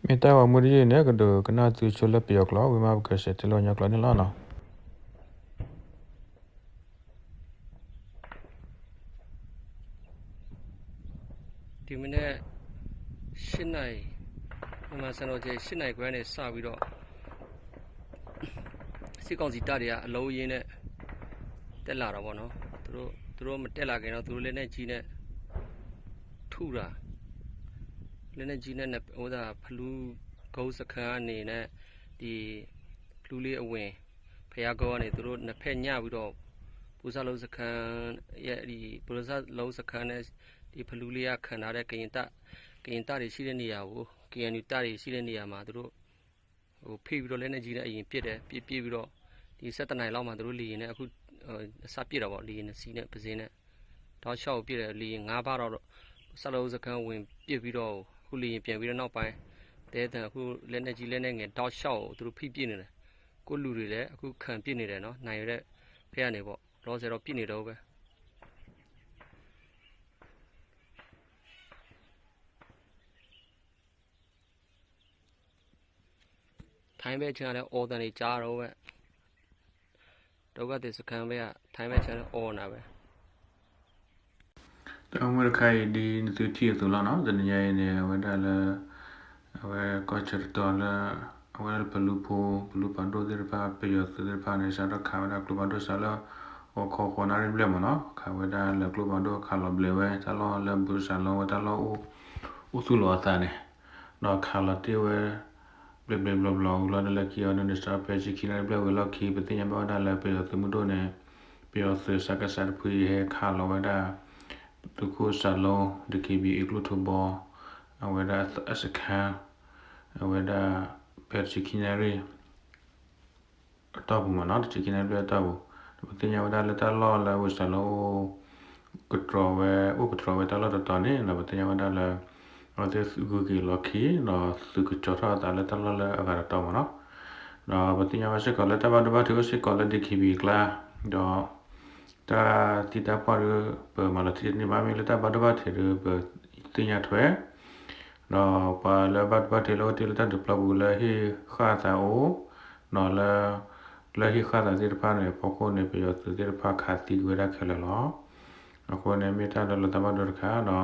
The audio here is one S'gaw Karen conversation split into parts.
မ့ၢ်တၢ်ဂီၤမူတယုၢ်န့ၣ် ကဒုးကနၣ်သုဆိလၢပယီၤကျိာ် ဝံၤမးပကစးတဲလၢပှၤကညီကျိာ်န့ၣ်လီၤနီၤ. ဒီမနက် ရှစ်နာရီ မြန်မာစံတော်ချိန် ရှစ်နာရီခွဲကနေစပြီးတော့ စစ်ကောင်စီတပ်တွေက အလုံးအရင်းနဲ့ တက်လာတာပေါ့နော်။ သူတို့ သူတို့မတက်လာခင်တော့ သူတို့လက်နက်ကြီးနဲ့ ထုတာ လက်နက်ကြီးနဲ့ ဟိုဒါ ဖလူကုန်းစခန်းကနေနဲ့ ဒီ ဖလူလေးအဝင် ဘုရားကုန်းကနေ သူတို့နှစ်ဖက်ညှပ်ပြီးတော့ ပူဆၣ်လုံးစခန်းရဲ့ ဒီ ပူဆၣ်လုံးစခန်းနဲ့ ဒီဖလူလေးကခံထားတဲ့ ကရင်တပ် ကရင်တပ်တွေရှိတဲ့နေရာကို KNU တပ်တွေရှိတဲ့နေရာမှာ သူတို့ ဟို ဖိပြီးတော့ လက်နက်ကြီးနဲ့ အရင်ပစ်တယ် ပစ် ပစ်ပြီးတော့ ဒီ ဆယ့်တစ်နာရီလောက်မှာ သူတို့ လေယာဉ်နဲ့ အခု စပစ်တာပေါ့ လေယာဉ်နှစ်စီးနဲ့ တစ်စီးနဲ့ တောက်လျှောက်ကို ပစ်တယ် လေယာဉ်ငါးဘီးတော့ စက်လုံးစခန်းဝင်ပစ်ပြီးတော့ အခု လေယာဉ်ပြန်ပြီးတော့ နောက်ပိုင်း တဲတန် အခု လက်နက်ကြီး လက်နက်ငယ် တောက်လျှောက်ကို သူတို့ ဖိပစ်နေတယ် ကိုယ့်လူတွေလည်း အခု ခံပစ်နေတယ်နော် နိုင်ရတဲ့ ဖက်ကနေပေါ့ လောဆယ်တော့ ပစ်နေတော့ပဲ ထိုင်းဘက်ခြမ်းလည်း အော်သံတွေကြားတော့ပဲ ဒုက္ခသည်စခန်းဘက်က ထိုင်းဘက်ခြမ်းလည်း အော်နၤပဲ တၢ်ဂီၤမူတခါအံၤ ဒ်နသုထံၣ်အသိးလီၤနီၤ တနံၤညါအံၤန့ၣ် အဝဲဒၣ်လၢ အဝဲကီၢ်ဆၢတတီၤလၢ အဝဲဒၣ်လၢဖလူဖိ ဖလူပၤဒိၣ်သ့ၣ်တဖၣ် ပယီၤသုးသ့ၣ်တဖၣ်န့ၣ် စးထီၣ်ခးဝဲဒၣ်ကျိဖးဒိၣ်စးလၢ ဂီၤခီဃိးနၣ်ရံၣ်ဘျဲၣ်မးနီၤ ခးဝဲဒၣ်လၢကျိဖးဒိၣ်ခးလီၤဘျဲးဝဲ တၢ်လီၢ်လၢဘူၣ်စၢ်လီၤဝဲတၢ်လီၢ်အိၣ် အိၣ်သူၣ်လီၤအသးန့ၣ် ဒီးခးလီၤတ့ၢ်ဝဲ ဘျဲးဘျဲးဘျီဘျီ ဝံၤလီၤဒီးလၢခံအီၤန့ၣ် စးဖဲဆံခံနၣ်ရံၣ်ဘျဲၣ်ဝံၤလီၢ်ခံ ပသ့ၣ်ညါဘၣ်ဝဲဒၣ်လၢပယီၤသုးမုၢ်ဒိၣ်န့ၣ် ပယီၤသုးစကစတဖုဟဲခးလီၤဝဲဒၣ် သုးခိၣ်စးလိ ဒီး ကဘံအ့ကျိၣ်ထူဘီ အဝဲဒၣ်အစခန်း အဝဲဒၣ် ဖဲတဆံခံနၣ်ရံၣ် အတီၢ်ပူၤမးနီၤ တဆံခံနၣ်ရံၣ်ဘျဲၣ်အတီၢ်ပူၤ ဒီးပသ့ၣ်ညါဝဲဒၣ်လၢတၢ်လီၢ်လၢဝ့ၢ်စၢ်လီၤအိၣ် ကတြီဝဲ အိၣ်ကတြီဝဲတၢ်လီၢ်တတီၤန့ၣ် ဒီးပသ့ၣ်ညါဝဲဒၣ်လၢ အဝဲသ့ၣ်ဂုၤက့ၤလီၤခံ ဒီးသုးကစီၤထီၣ်အသးလၢတၢ်လီၢ်လၢအဂၤတတီၤမးနီၤ ဒီးပသ့ၣ်ညါဘၣ်စ့ၢ်ကီးလၢတၢ်ဘၣ်ဒိဘၣ်ထံးအိၣ်စ့ၢ်ကီးလၢ ဒီကဘံအကျါ ဒီး တၢ်သံတၢ်ပှၢ်ဒီး ပမၤလီၤတံၢ်တန့ၢ်ဘၣ် မ့ၢ်လၢတၢ်ဘၣ်ဒိဘၣ်ထံးဒီး ပသ့ၣ်ညါထွဲ ဒီးပှၤလၢဘၣ်ဒိဘၣ်ထံးလၢအိၣ်တ့ၢ်လၢတၢ်ဒုးပျီပူၤလၢဟ့ၣ်ဃာ်သးအိၣ် ဒီးလၢ လၢဟ့ၣ်ဃာ်သးသ့ၣ်တဖၣ်န့ၣ် အဖီခိၣ်န့ၣ် ပယီၤသုးသ့ၣ်တဖၣ်ခးသံကွံာ်ဝဲဒၣ်ခဲလၢာ်လီၤ. အဃိန့ၣ် မ့ၢ်တၢ်လၢလီၤသးဘၣ်ဒိတခါဒီး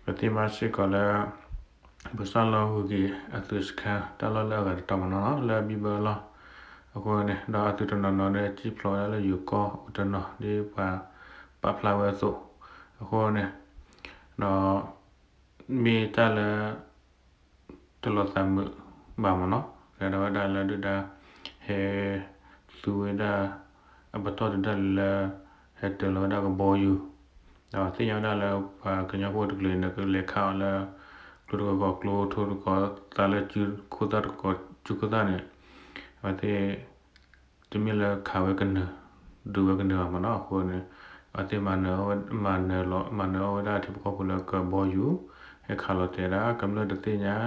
ပသ့ၣ်မၤစ့ၢ်ကီးလၢ ပစၢ်လီၤဂုၤက့ၤအသုးစခန်း တၢ်လီၢ်လၢအဂၤတတီၤမးနီၤ လၢအဘံၣ်ဘၢလီၤ. အဃိန့ၣ် ဒီးအသုးတနီၤနီၤန့ၣ် စံၣ်ဖျိးဝဲဒၣ်လၢယိၤကီၢ်အိၣ်တနီၤ ဒ်ပှၤပာ်ဖျါဝဲအသိး အဃိန့ၣ် ဒီး မ့ၢ်တၢ်လၢ တလီၤသးမုာ်ဘၣ်မးနီၤ ကဲဒီးဝဲဒၣ်လၢဒုၣ်ဒါ ဟဲ သူဝဲဒၣ် အပတီၢ်ဒုၣ်ဒါလၢ ဟဲတၢၤလီၤဝဲဒၣ်ကဘီယူၤ ဒီးသ့ၣ်ညါဝဲဒၣ်လၢပှၤကညီဖိတကလုာ်န့ၣ် ကလဲၤခးအီၤလၢ ကျိတကီၢ်ကျိ ထိတကီၢ်သးလၢ စုခိၣ်သၣ်တကီၢ်စုခိၣ်သၣ်န့ၣ် အဝဲသ့ၣ် တမ့ၢ်လၢခးဝဲကနၢၤ ဒုးဝဲကနၢၤဘၣ်မးနီၤ အဃိန့ၣ် အဝဲသ့ၣ်မၤနၢၤ မၤနၢၤလီၤ မၤနၢၤအီၣ်ဝဲဒၣ်ထံဖိကီၢ်ဖိလၢကဘီယူၤ ဟဲခးလီၤတဲာ်ဒၣ် ကမျၢၢ်တသ့ၣ်ညါ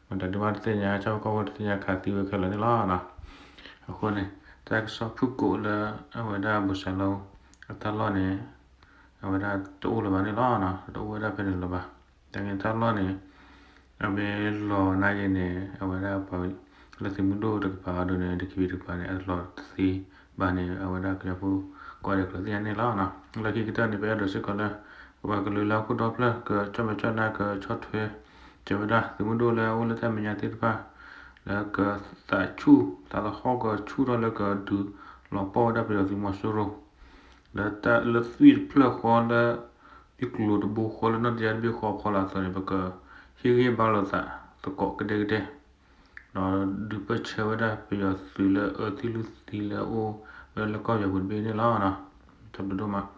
မတၤဒုးမးတသ့ၣ်ညါ ဆၣ်ဖိကီၢ်ဖိတသ့ၣ်ညါခးသံဝဲခဲလၢာ်န့ၣ်လီၤ. အဃိန့ၣ် တၢ်ကစီၣ်ဖုၣ်ကိာ်လၢ အဝဲဒၣ်ဘူၣ်စၢ်လိ အတၢ်လီၢ်န့ၣ် အဝဲဒၣ်တအိၣ်လၢၤဘၣ်န့ၣ်လီၤ. တအိၣ်ဝဲဒၣ်ဖဲန့ၣ်လၢၤဘၣ်. တၢ်န့ၣ်တၢ်လီၢ်န့ၣ် အမ့ၢ်လီၤနာ်က့န့ၣ် အဝဲဒၣ်ပှၤလၢသုးမုၢ်ဒိၣ်တကပၤအဒိန့ၣ် ဒုးကဘံတကပၤန့ၣ် အလီၤတသ့ဘၣ်န့ၣ် အဝဲဒၣ်ကညီဖိကိးဂၤဒဲးကျိးသ့ၣ်ညါန့ၣ်လီၤ. လၢခံကတၢၢ်န့ၣ် ပအဲၣ်ဒိးစ့ၢ်ကီးလၢ ပပှၤကလုာ်လၢဟီၣ်ခိၣ်ဒီဖျၢၣ် ကဆီၣ်မဲာ်ဆီၣ်နါ ကဆီၣ်ထွဲ ကဲဝဲဒၣ် သုးမုၢ်ဒိၣ်လၢအအိၣ်လၢတၢ်မဲာ်ညါသ့ၣ်တဖၣ် လၢကသးဆူၣ် သးသဟီၣ်ကဆူၣ်ထီၣ်လၢကဒုးလီၤပှီၢ်ဝဲဒၣ်ပယီၤသုးမီၤစိရိၤ လၢတၢ်လၢသွံၣ်တဖျၢၣ်ဃီလၢ ယကျိၤတဘိဃီလၢနီၢ်တယၢ်တဘ့ၣ်ဃီဖီလာ်အသိးန့ၣ် ပကဟ့ၣ်ဂံၢ်ဘါလိာ်သးသကိးကဒဲကဒဲ ဒီးဒုးပၢၢ်ဆၢဝဲဒၣ်ပယီၤသုးလၢအၢသံလုၢ်သံလၢအအိၣ်ဝဲဒၣ်လၢကီၢ်ပယီၤပူၤတဘ့ၣ်န့ၣ်လီၤ. တၢ်ဘျုးဒိၣ်မး.